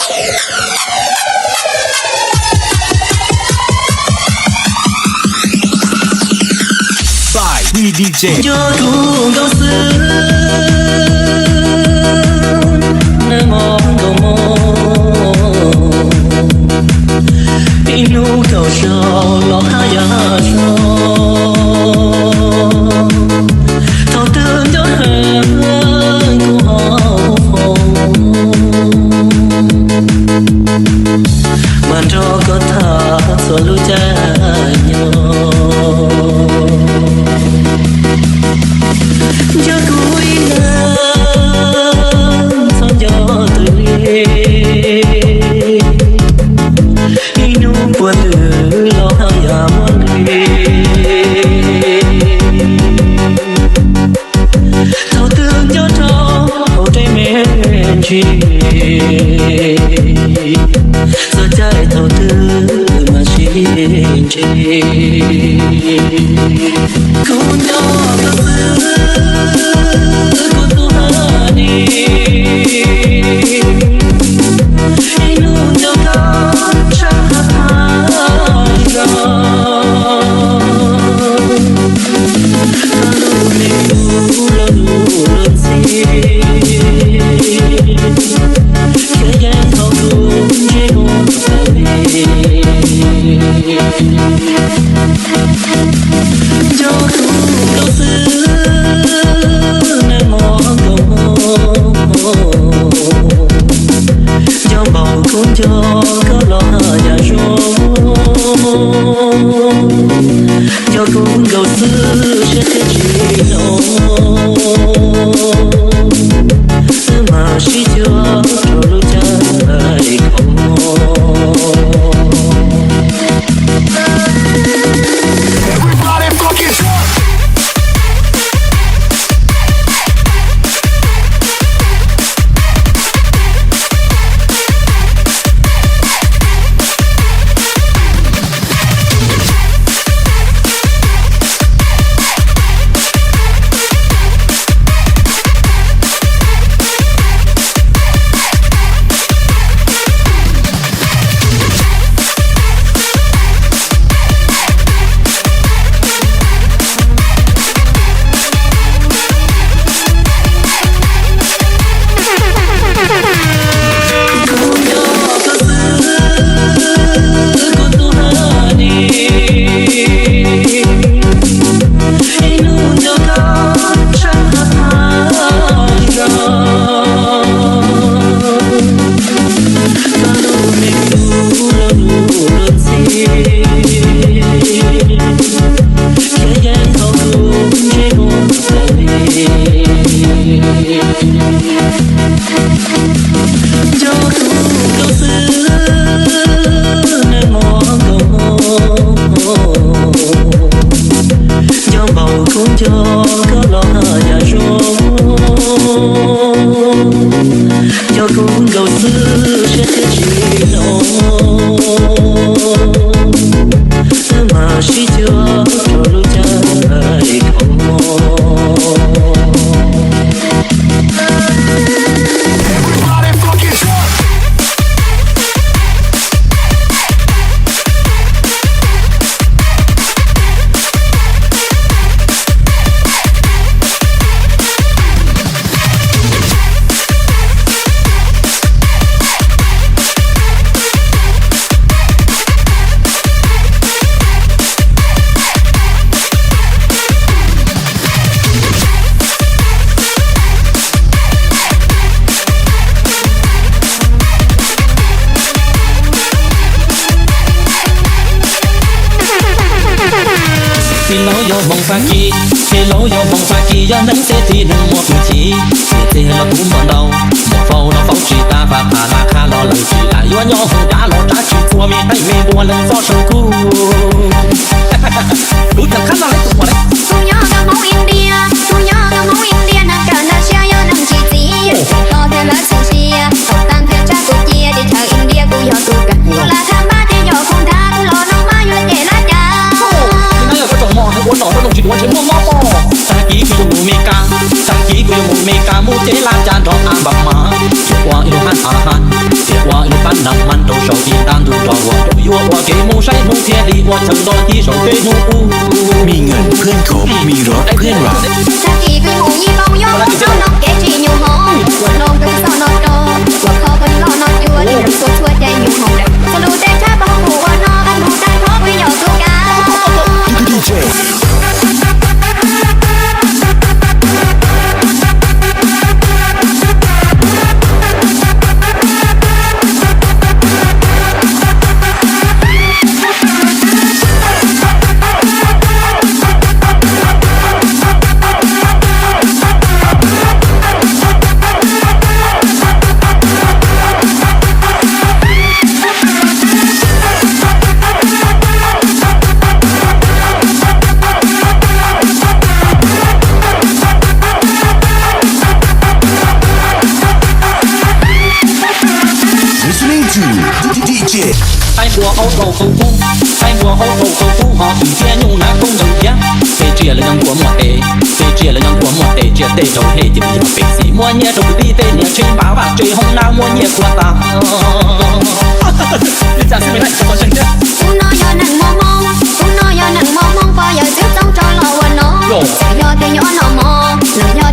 By D D J. Nco kuv nkauj xwb, nag hmo nkauj hmo, ib hnub kaum zaus los haj yam zoo. Thaum twg nco heev kuv ho hu foom, mas nrog koj tham txhua lub caij nyoog. Nco kuv ib leeg txhob nco twg li, ib hnub puas twg los haj yam muaj li. Thaum twg nco rau hauv dej me ntsis, txog caij thaum twg mas sib ntsib. Kuv nco koj xwb, kuv tus honey, ib hnub nco koj tshaj qhov thaj zog. Koj lub me lub lub lub ntxhi, thiab yeej thaum kuv ntsib kuv tawm li. Nco kuv nkauj xwb, nag hmo nkauj hmo, nco npaum kuv nco koj los haj yam zoo. Nco kuv nkauj xwb siab thiaj tsis zoo, wb mam sib cuag rau lub caij khoom. Koj lub me lub lub lub ntxhi, thiab yeej thaum kuv ntsib kuv tawm li. Nco kuv nkauj xwb, nag hmo nkauj hmo, nco npaum kuv nco koj los haj yam zoo. Nco kuv nkauj xwb siab thiaj tsis zoo, wb mam sib cuag rau lub caij khoom. Tij laug yuav mus Fab Kis, tij laug yuav mus Fab Kis, yog neeg xeb tib neeg muaj tus chim, ces txij los kuv muaj ntau, muaj faus los faus tsis tas, fab qhab las qhab los lawm tsis tas, yuav nyob hauv dab los dab tsis txuag, me qaib me npua leej txoj saw kuj. Kuv cov khab no lawv tus muam lawm. Tus nyob nkauj Hmoob India, tus nyob nkauj Hmoob India, neeg kawm ntawv siab yog neeg tsis txim, los thiaj lawv txhum sia, thaum tag nrho tsab kuv cia, teb chaws India kuj yog tus kawg, kuv lam thab npab thiab yog kuv nrab, kuv los no mas yuav cem lab cas. Ua nom rau zoo tsis duav ntshe muaj mob pom. Tag kis kuv yuav mus Mes Kas, tag kis kuv yuav mus Mes Kas, mus cem lab cas nrog As Npas Mas, thiaj ua ib lub hab ha ha, thiaj ua ib lub Muaj chaw nto tib zaug peb hnub ub. มีเงินเพื่อนคบ มีรถเพื่อนรัก Tag kis peb mus yib loo nyob rau no kev tsis nyuam hmoov, ua hlau nkawd tsis txhob no rau, ua kho koj li loj no cua li nws txhua txhua cai nyuam hmoov. Txhua lub teb tshab pab mus ua no, pab mus tag nrho peb yog tub ka. Listening to D J. Qaib npua aub rau qau kub, qaib npua aub rau qau kub ho tsis thiab nyuj hnav koob ncaws thiab. Tej tsiaj lawv nyob nkuaj muaj tes, tej tsiaj lawv nyob nkuaj muaj tes, tsiaj tej rau hle ces yog pem xis muaj nyiaj rau kwv tij tej niam tsev npav vaj tsev hoob nab muaj nyiaj khuav tas. Ub no yog neeg muaj hmoo, ub no yog neeg muaj hmoo, pog yawm txwv txoov tso los ua no. Txawm yog tej nyob noj mov los yog